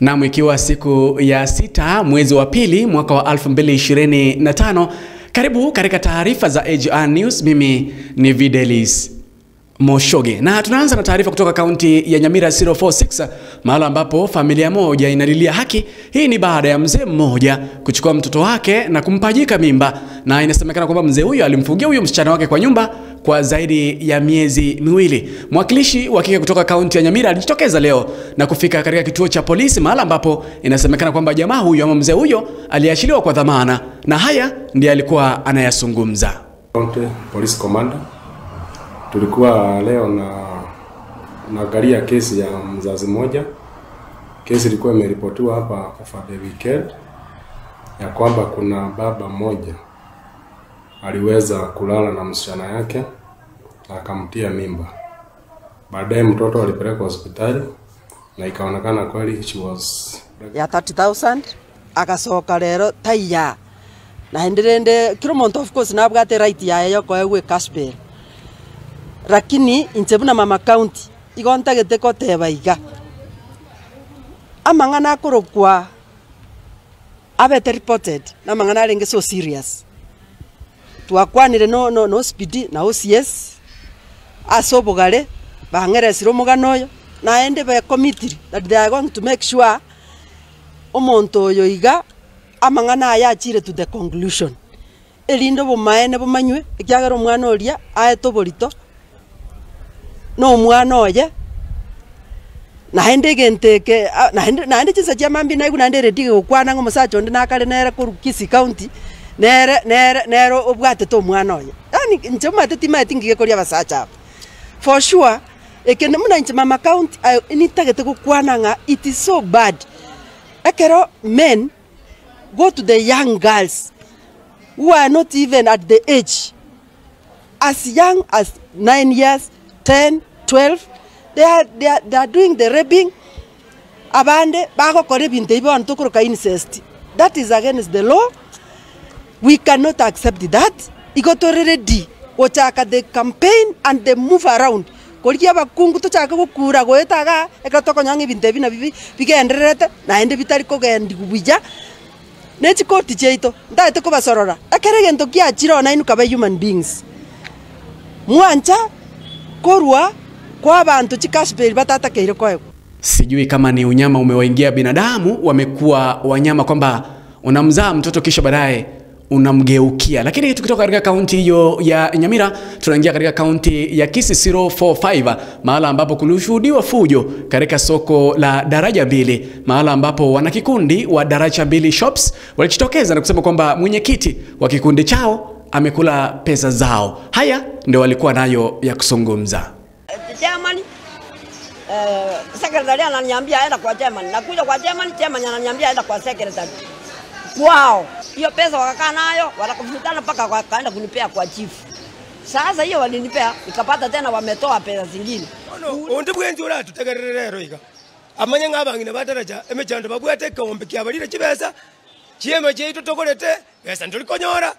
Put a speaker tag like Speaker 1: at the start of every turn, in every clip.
Speaker 1: Naam, ikiwa siku ya 6 mwezi wa pili mwaka wa 2025, karibu katika taarifa za AGR News. Mimi ni Videlis Moshoge. Na tunaanza na taarifa kutoka kaunti ya Nyamira 046, mahala ambapo familia moja inalilia haki. Hii ni baada ya mzee mmoja kuchukua mtoto wake na kumpajika mimba, na inasemekana kwamba mzee huyo alimfungia huyo msichana wake kwa nyumba kwa zaidi ya miezi miwili. Mwakilishi wa kike kutoka kaunti ya Nyamira alijitokeza leo na kufika katika kituo cha polisi, mahala ambapo inasemekana kwamba jamaa huyo ama mzee huyo aliachiliwa kwa dhamana, na haya ndiye alikuwa anayazungumza.
Speaker 2: County Police Commander, tulikuwa leo na naangalia kesi ya mzazi mmoja. Kesi ilikuwa imeripotiwa hapa over the weekend ya kwamba kuna baba mmoja aliweza kulala na msichana yake na akamtia mimba. Baadaye mtoto alipelekwa hospitali na ikaonekana kweli she was
Speaker 3: ya 30,000 akasoka lero taiya. Na endelende kila mtu of course na abgate right ya yoko ewe cash bail. Lakini inche buna mama county igontagete koteba iga amang'ana akorokwa abete reported na mang'ana arenge so serious twakwanire no speed na OCS asobogare bang'eresire omogano oyo naende be committee that they are going to make sure omonto oyo iga amang'ana aya achire to the conclusion erindo bomaene bomanywe ekiagera omwana oria aete oborito no mwana oye naende genteke naende chisa chia mambi naigu naende ready gokwana ngo musacha onde nakare nere koru Kisii County nere nere nero obwate to mwana oye yani nche mate timate ngige koria basacha for sure ekene muna nche mama county nitagete gokwana nga it is so bad ekero men go to the young girls who are not even at the age as young as 9 years 10, 12, they are doing the raping. Abande bako kore binte ibo antokoroka incest. That is against the law. We cannot accept that. Iko ready. Gochaka the campaign and the move around. Korikia bakungu tochaka gokura goetaga ekatokonyanga binte bina bibi bigendererete naende bitari kogendi kubuja. Nechi koti cheito ndaete kobasorora. Ekere gento kiachiro na inuka ba human beings. Mwancha korwa kwa bantu chikashbeli batata keire kwayo.
Speaker 1: Sijui kama ni unyama umewaingia binadamu, wamekuwa wanyama kwamba unamzaa mtoto kisha baadaye unamgeukia. Lakini tukitoka katika kaunti hiyo ya Nyamira tunaingia katika kaunti ya Kisii 045, mahala ambapo kulishuhudiwa fujo katika soko la Daraja Mbili, mahala ambapo wanakikundi wa Daraja Mbili Shops walijitokeza na kusema kwamba mwenyekiti wa kikundi chao amekula pesa zao. Haya ndio walikuwa nayo ya kuzungumza.
Speaker 4: Chairman, secretary ananiambia aenda kwa chairman. Nakuja kwa chairman, chairman ananiambia aenda kwa secretary. Kwao, hiyo pesa wakakaa nayo, wanakufutana mpaka wakaenda kunipea kwa chief. Sasa hiyo walinipea, nikapata tena wametoa pesa zingine.
Speaker 5: Onde bwenzi ora tutegerere iga. Amanye ngabangine bataraja emechando babwate kombe kyabalire chibesa. Chiema cheito tokolete, pesa ndolikonyora.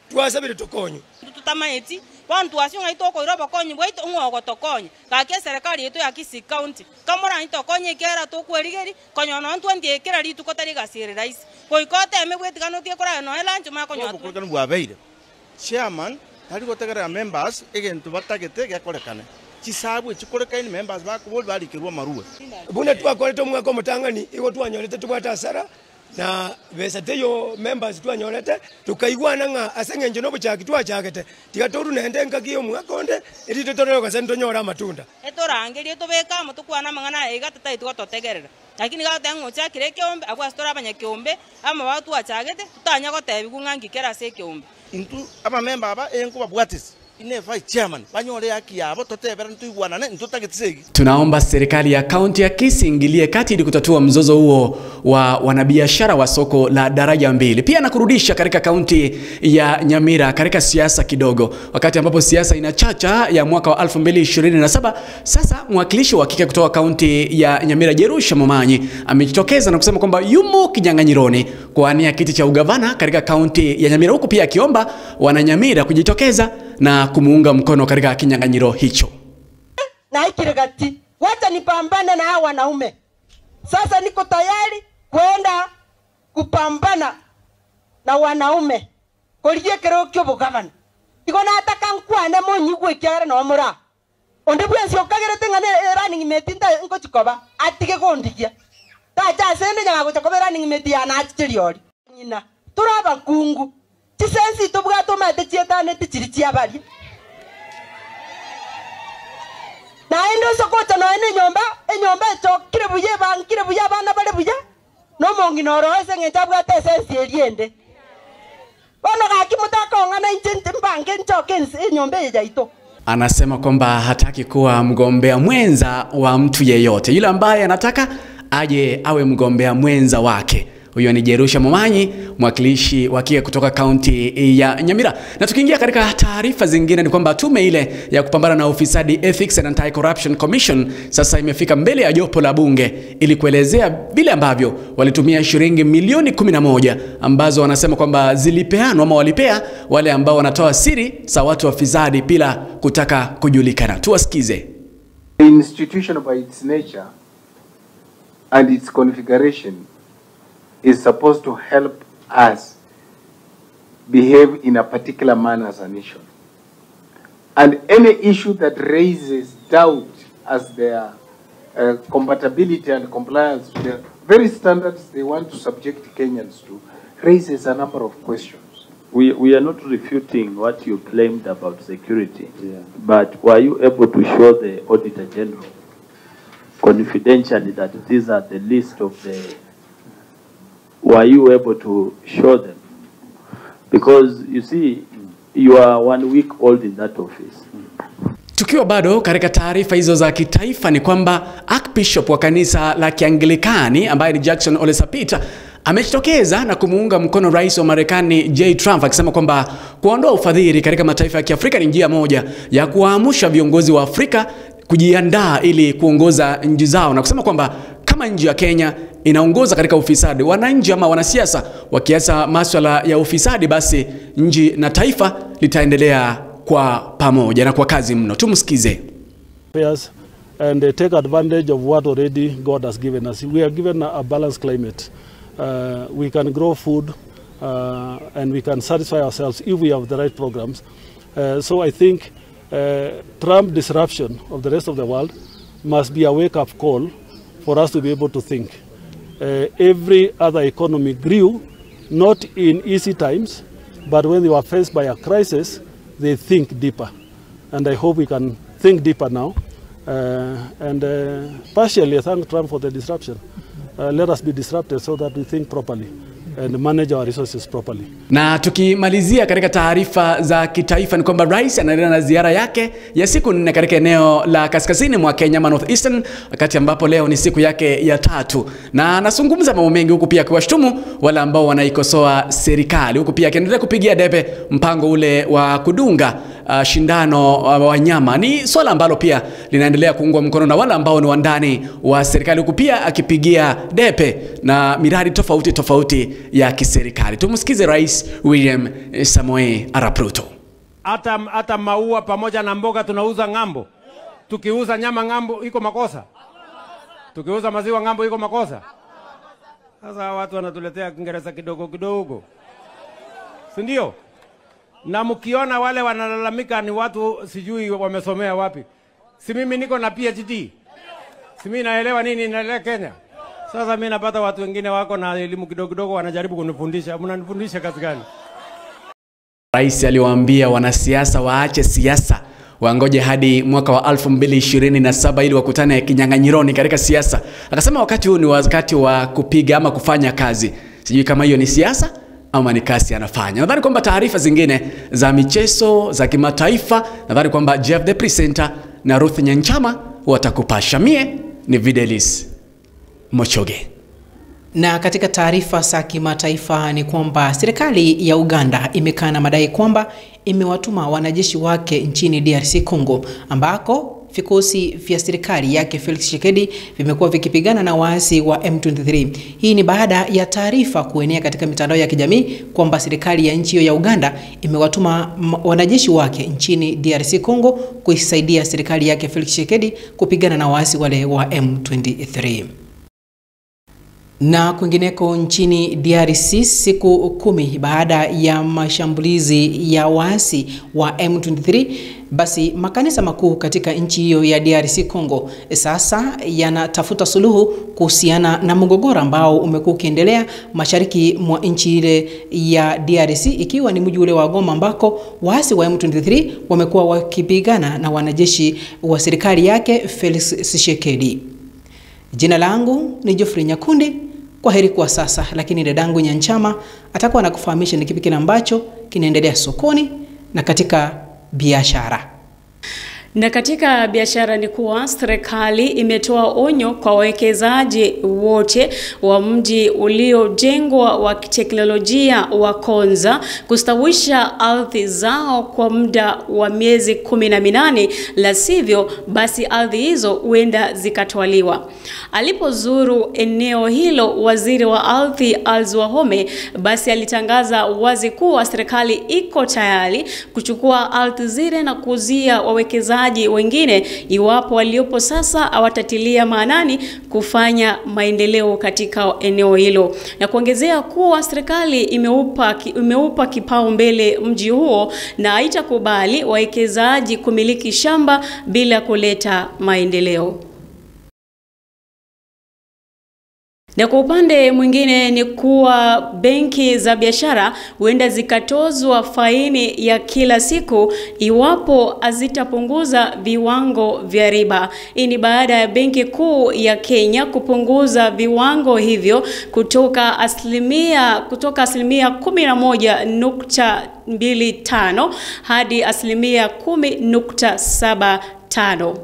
Speaker 5: Twasabire tokonyo.
Speaker 6: Tutamaeti bantu asinga itoko iroba konyi bwaito ng'ogo tokonye gake serikali yetu ya Kisii County kamora itokonye kera tokwerigeri konyo no 20 kera rituko tari gasire rais koikote emegwetigano tie kora no elancho makonyo
Speaker 7: obukorokani bwabeire chairman tari gotegerera members egento batagete gekorekane chisabu echikorekaine members bakobori barikirwa maruwe
Speaker 5: bune twakorete omwaka omotang'ani igo twanyorete tubwate asara na besa teyo members twanyorete tukaigwana ng'a ase ng'encho nobochaki twachagete tigatoru nende ngaki omwakonde erito torero gase ntonyora amatunda
Speaker 6: etorangerie tobeka amo tokwana mang'ana iga tataitwa totegerera lakini gate ng'ochakire ekeombe abwo ase torabanya keombe ama batwachagete totanya gotebi ng'angi kera ase ekeombe
Speaker 7: intu abamemba aba enkobabwatisi inefa chairman banyore haki yabo totebera ntuigwanane ntutagetisegi.
Speaker 1: Tunaomba serikali ya kaunti ya Kisii ingilie kati ili kutatua mzozo huo wa wanabiashara wa soko la Daraja Mbili. Pia na kurudisha katika kaunti ya Nyamira katika siasa kidogo, wakati ambapo siasa inachacha ya mwaka wa 2027. Sasa mwakilishi wa kike kutoka kaunti ya Nyamira Jerusha Momanyi amejitokeza na kusema kwamba yumo kinyang'anyironi kuania kiti cha ugavana katika kaunti ya Nyamira, huku pia akiomba wananyamira kujitokeza na kumuunga mkono katika kinyang'anyiro hicho.
Speaker 3: Na hiki regati, wacha nipambane na hawa wanaume. Sasa niko tayari kwenda kupambana na wanaume korigie kero kyo bugavana. Igo nataka nkwane monyigwe kyara no mura. Onde bwensi okagerete ngane running mate nta nkochikoba atige kondigia. Tacha sende nyago chokoba running mate ya na achiriori. Nyina turaba kungu. Chisensi tubwato mate chietane tichiri chiabari. Na endo sokocha no ene nyomba, enyomba chokire buye bankire buye abana bare buye. No mongino roese ngetabwate sensi eriende. Bono gaki mutaka ongana inche mbange nchoke enyomba yaito.
Speaker 1: Anasema kwamba hataki kuwa mgombea mwenza wa mtu yeyote. Yule ambaye anataka aje awe mgombea mwenza wake. Huyo ni Jerusha Momanyi, mwakilishi wa kike kutoka kaunti ya Nyamira. Na tukiingia katika taarifa zingine ni kwamba tume ile ya kupambana na ufisadi, Ethics and Anti-Corruption Commission, sasa imefika mbele ya jopo la bunge ili kuelezea vile ambavyo walitumia shilingi milioni 11 ambazo wanasema kwamba zilipeanwa ama walipea wale ambao wanatoa siri za watu wafisadi bila kutaka kujulikana. Tuwasikize.
Speaker 8: The institution by its nature and its configuration is supposed to help us behave in a particular manner as a nation. And any issue that raises doubt as their compatibility and compliance with the very standards they want to subject Kenyans to raises a number of questions.
Speaker 9: We are not refuting what you claimed about security, yeah. But were you able to show the Auditor General confidentially that these are the list of the... Were you able to show them? Because you see, you are 1 week old in that office.
Speaker 1: Tukiwa bado katika taarifa hizo za kitaifa ni kwamba Archbishop wa kanisa la Kianglikani ambaye ni Jackson Ole Sapit amejitokeza na kumuunga mkono rais wa Marekani J. Trump akisema kwamba kuondoa ufadhili katika mataifa ya Kiafrika ni njia moja ya kuamsha viongozi wa Afrika kujiandaa ili kuongoza nchi zao, na kusema kwamba kama nchi ya Kenya inaongoza katika ufisadi, wananchi ama wanasiasa wakiacha masuala ya ufisadi, basi nchi na taifa litaendelea kwa pamoja na kwa kazi mno. Tumsikize.
Speaker 10: And they take advantage of what already God has given us. We are given a balanced climate. We can grow food and we can satisfy ourselves if we have the right programs. So I think Trump disruption of the rest of the world must be a wake-up call for us to be able to think. Every other economy grew, not in easy times, but when they were faced by a crisis, they think deeper. And I hope we can think deeper now. And partially, I thank Trump for the disruption. Let us be disrupted so that we think properly and manage our resources properly.
Speaker 1: Na tukimalizia katika taarifa za kitaifa ni kwamba rais anaendelea na ziara yake ya siku 4 katika eneo la kaskazini mwa Kenya, North Eastern, wakati ambapo leo ni siku yake ya 3, na anazungumza mambo mengi huku pia akiwashtumu wale ambao wanaikosoa serikali, huku pia akiendelea kupigia debe mpango ule wa kudunga shindano wanyama. Ni swala ambalo pia linaendelea kuungwa mkono na wale ambao ni wandani wa serikali, huku pia akipigia debe na miradi tofauti tofauti ya kiserikali. Tumsikize Rais William Samoei Arap Ruto.
Speaker 11: Hata maua pamoja na mboga tunauza ng'ambo. Tukiuza nyama ng'ambo iko makosa? Tukiuza maziwa ng'ambo iko makosa? Sasa watu wanatuletea Kiingereza kidogo kidogo, si ndio? Na mkiona wale wanalalamika ni watu sijui wamesomea wapi. Si mimi niko na PhD. Si mimi naelewa nini inaendelea Kenya. Sasa mimi napata watu wengine wako na elimu kidogo kidogo wanajaribu kunifundisha. Mnanifundisha kazi gani?
Speaker 1: Rais aliwaambia wanasiasa waache siasa, wangoje hadi mwaka wa 2027 ili wakutane kinyang'anyironi katika siasa. Akasema wakati huu ni wakati wa kupiga ama kufanya kazi. Sijui kama hiyo ni siasa ama ni kasi anafanya. Nadhani kwamba taarifa zingine za michezo za kimataifa, nadhani kwamba Jeff the Presenter na Ruth Nyanchama watakupasha. Mie ni Videlis Mochoge.
Speaker 12: Na katika taarifa za kimataifa ni kwamba serikali ya Uganda imekana madai kwamba imewatuma wanajeshi wake nchini DRC Congo, ambako vikosi vya serikali yake Felix Tshisekedi vimekuwa vikipigana na waasi wa M23. Hii ni baada ya taarifa kuenea katika mitandao ya kijamii kwamba serikali ya nchi hiyo ya Uganda imewatuma wanajeshi wake nchini DRC Congo kuisaidia serikali yake Felix Tshisekedi kupigana na waasi wale wa M23. Na kwingineko nchini DRC, siku 10 baada ya mashambulizi ya waasi wa M23, basi makanisa makuu katika nchi hiyo ya DRC Congo sasa yanatafuta suluhu kuhusiana na mgogoro ambao umekuwa ukiendelea mashariki mwa nchi ile ya DRC, ikiwa ni mji ule wa Goma ambako waasi wa M23 wamekuwa wakipigana na wanajeshi wa serikali yake Felix Tshisekedi. Jina langu ni Geoffrey Nyakundi. Kwa heri kwa sasa, lakini dadangu Nyanchama atakuwa anakufahamisha ni kipi kile ambacho kinaendelea sokoni na katika biashara.
Speaker 13: Na katika biashara ni kuwa serikali imetoa onyo kwa wawekezaji wote wa mji uliojengwa wa teknolojia wa Konza kustawisha ardhi zao kwa muda wa miezi 18, la sivyo basi ardhi hizo huenda zikatwaliwa. Alipozuru eneo hilo, waziri wa ardhi Alice Wahome basi alitangaza wazi kuwa serikali iko tayari kuchukua ardhi zile na kuuzia wawekezaji wengine iwapo waliopo sasa hawatatilia maanani kufanya maendeleo katika eneo hilo, na kuongezea kuwa serikali imeupa kipaumbele mji huo na haitakubali wawekezaji kumiliki shamba bila kuleta maendeleo. Na kwa upande mwingine ni kuwa benki za biashara huenda zikatozwa faini ya kila siku iwapo hazitapunguza viwango vya riba. Hii ni baada ya Benki Kuu ya Kenya kupunguza viwango hivyo kutoka asilimia 11.25 hadi asilimia 10.75.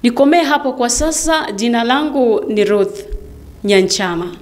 Speaker 13: Nikomee hapo kwa sasa. Jina langu ni Ruth Nyanchama.